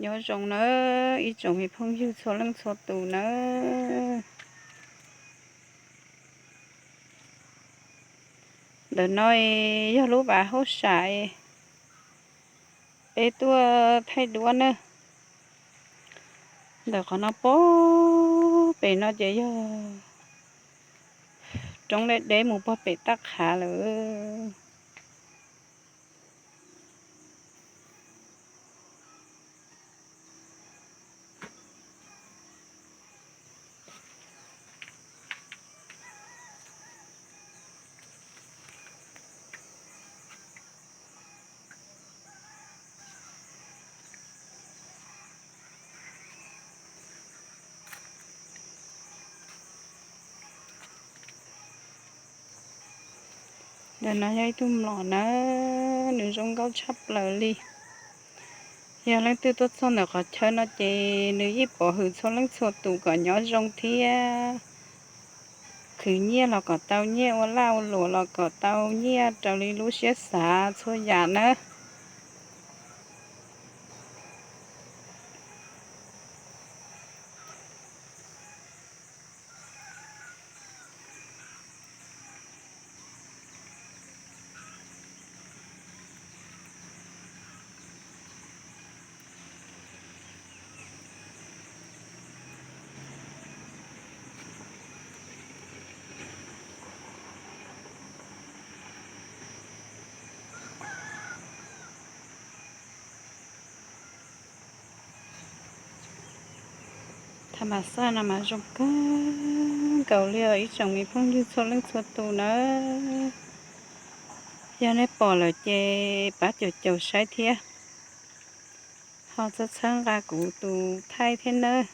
Nyob zoo nawb ib tsoom me phooj ywg txhua leej txhua tus nawb. Ntawm no yog lub vaj hauj sam peb tuaj thaij duab na. Ntawm qhov no pog pem no ces yog roob deb deb mus pog pem taj qhav lawm. Ntawm no yog ib tug mlom nawb, nws zoo nkauj tshaj plaws li. Yog leej twg tuaj txog ntawm qhov chaw no ces nws yeej pov hwm txhua leej txhua tus kom nyob zoo thiab. Khwv nyiaj los kom tau nyiaj, ua laj ua luam los kom tau nyiaj raws li lub siab xav txhua yam nawb. Tha mas xaj no mas zoo kawg nkaus li os ib tsoom me phooj ywg txhua leej txhua tus nawb. Yog nej pom lawm ces pab caum caum saib thiab, ho txhawb txhawb nqa kuv tus thaij thiab nawb.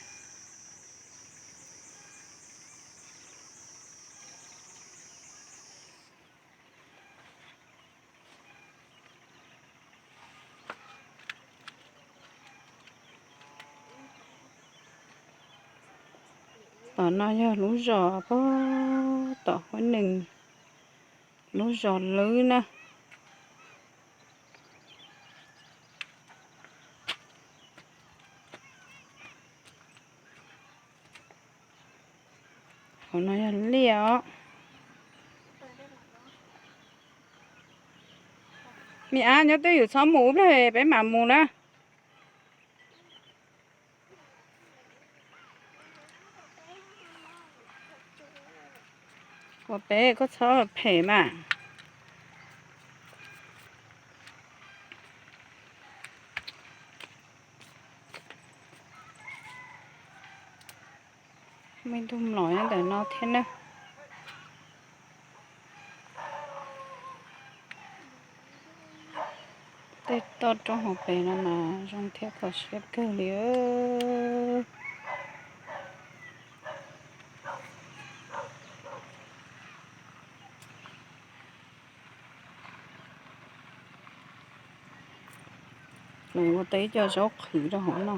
Tom no yog lub zos pog tom Huab Nees, lub zos Lwb na. Hauv no yog liaj os. Me ab, nyob twj ywm txhob mus ib pliag peb mam mus na. Ua peb koj txhob phem mas. Muaj ib tug mlom nyob ntawm no thiab na. Tej toj roob hauv pes no mas zoo thiab kho siab kawg li. Lawv ua tau ib co zaub qhwv rau hauv no.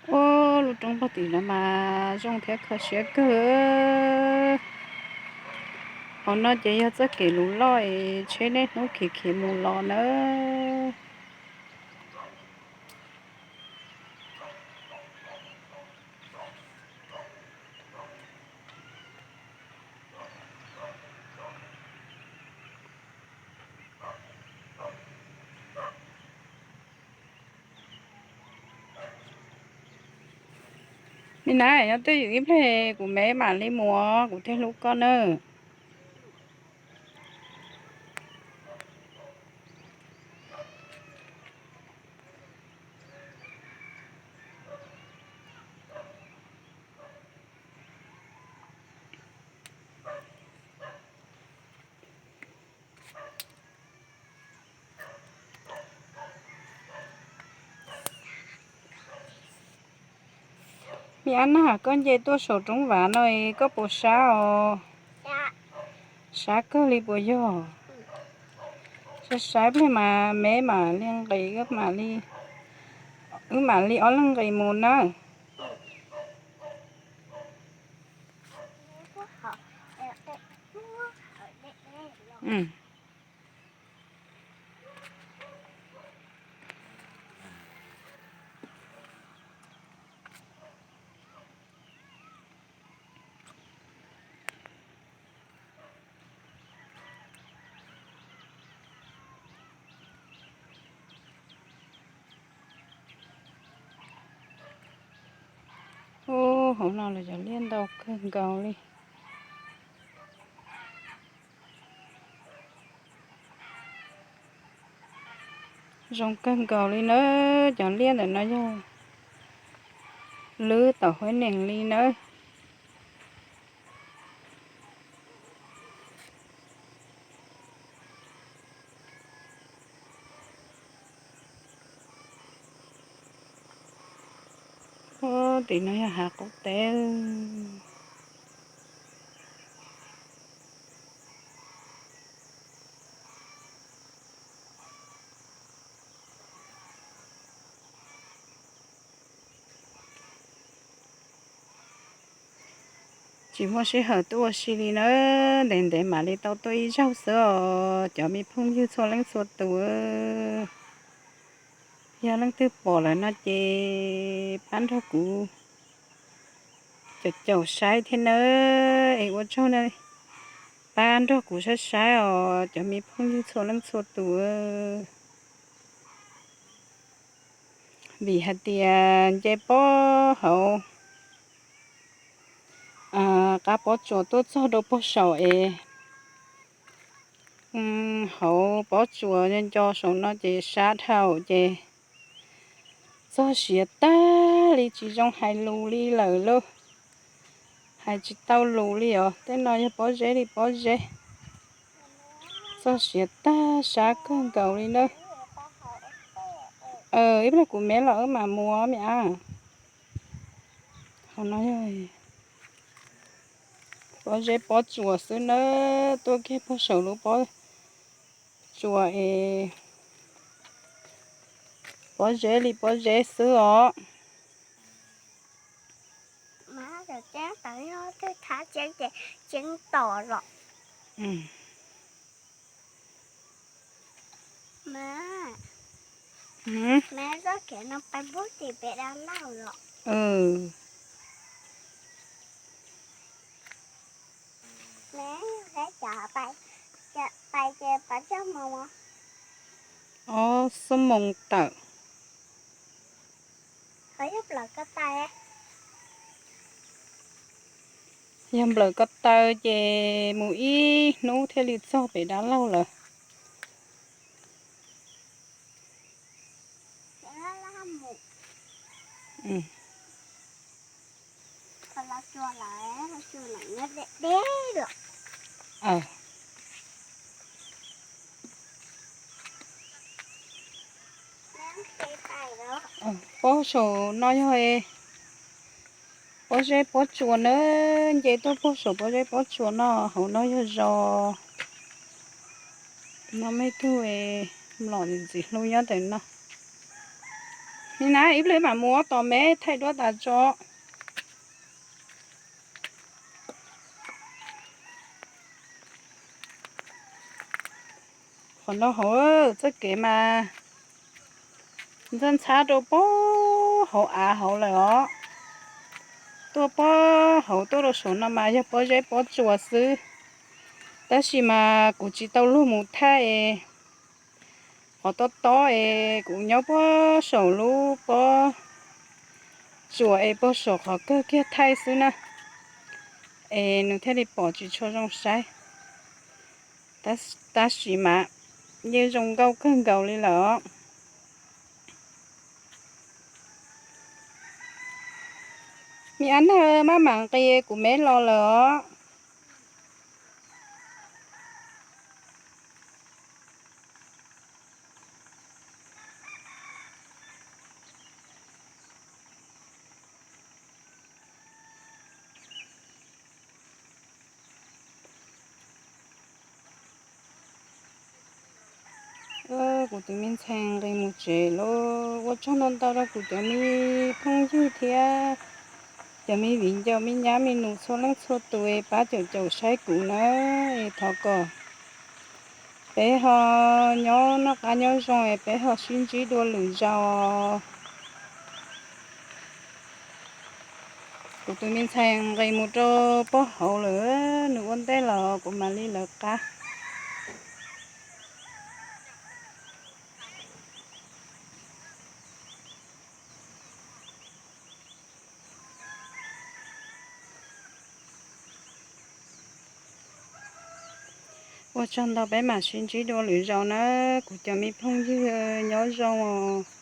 Ua lub roob pog tim no mas zoo thiab kho siab kawg. Hauv no ces yog txoj kev lus loj es tsheb niaj hnub khiav khiav mus los nawb. Me na, nyob twj ywm ib pliag kuv me mam li mus, kuv thiaj hlub koj nawb. Me ab na, koj nce tuaj saum roob vav no koj puas sab os? Sab kawg li puas yog? Saib saib pliag mas me mam li nqis, wb mam li ob leeg nqis mus nawb. Ub, hauv no los cov liab ntau kawg nkaus li. Zoo kawg nkaus li nawb, cov liab ntawm no yog lwb tom huab nees li nawb. Ub, tim no yog hav qub teb. Tsis muaj sij hawm tuaj ua si li nawb, ntev ntev mam li tau tuaj ib zaug xwb os cov me phooj ywg txhua leej txhua tus. Yog leej twg pom lawm no ces pab nrog kuv caum caum saib thiab nawb, es ua tsaug nawb. Pab nrog kuv saib saib os cov me phooj ywg txhua leej txhua tus. Vim hais tias nce pob hauv qab pob tsuas tuaj txog rau puag saum es hauv pob tsuas nco nco saum no ces sab dhau ces txog siav tag li tsis zoo hais lus li lawm lauj. Hais tsis tau lus li os, tej no yog pob zeb li pob zeb. Txog siav tag sab kawg nkaus li nawb. Ib pliag kuv me los wb mam mus me ab. Hauv no yog pob zeb pob tsuas xwb nawb, tuaj kiag puag saum lub pob tsuas es pob zeb li pob zeb xwb os. Ob xuab moos tawm. Yog nplawm ko taw ces mus ib hnub thiaj li txog pem dab laug lawm. Pob saum no yog pob zeb pob tsuas nawb, nce tuaj puag saum pob zeb pob tsuas no, hauv no yog zos. No me tug mlom ntxim hlub nyob ntawm no. Ni na, ib pliag mam mus ua tos me thaij duab tas tso. Qhov no hauv txoj kev mas ntxhab ntxhab rau pob hauv av hauv lawm os. Tuaj pob hauv tuaj rau saum no mas yog pob zeb pob tsuas xwb, tab sis mas kuv tsis tau luag mus thaij es qhov tob tob es kuv nyob puag saum lub pob tsuas es puag saum qhov kawg kiag thaij xwb na, es nws thiaj li pom tsis tshua zoo saib. Tab sis mas yeej zoo nkauj kawg nkaus li lawm os. Me ab na, maj mam nqis kuv me los lawm os. Kuv tus me ntxhais nqis mus tsev lawm. Ua tsaug ntau ntau rau kuv cov me phooj ywg thiab cov me viv ncaus me nyab me nus txhua leej txhua tus es pab caum caum saib kuv na. Es thov kom peb ho nyob noj qab nyob zoo es peb ho sib ntsib dua lwm zaus. Kuv tus me ntxhais nqis mus rau pob hauv lawm, nws ua ntej los kuv mam li lawv qab. Ua tsaug ntau, peb mam sib ntsib dua lwm zaus na, kuv cov me phooj ywg, nyob zoo os.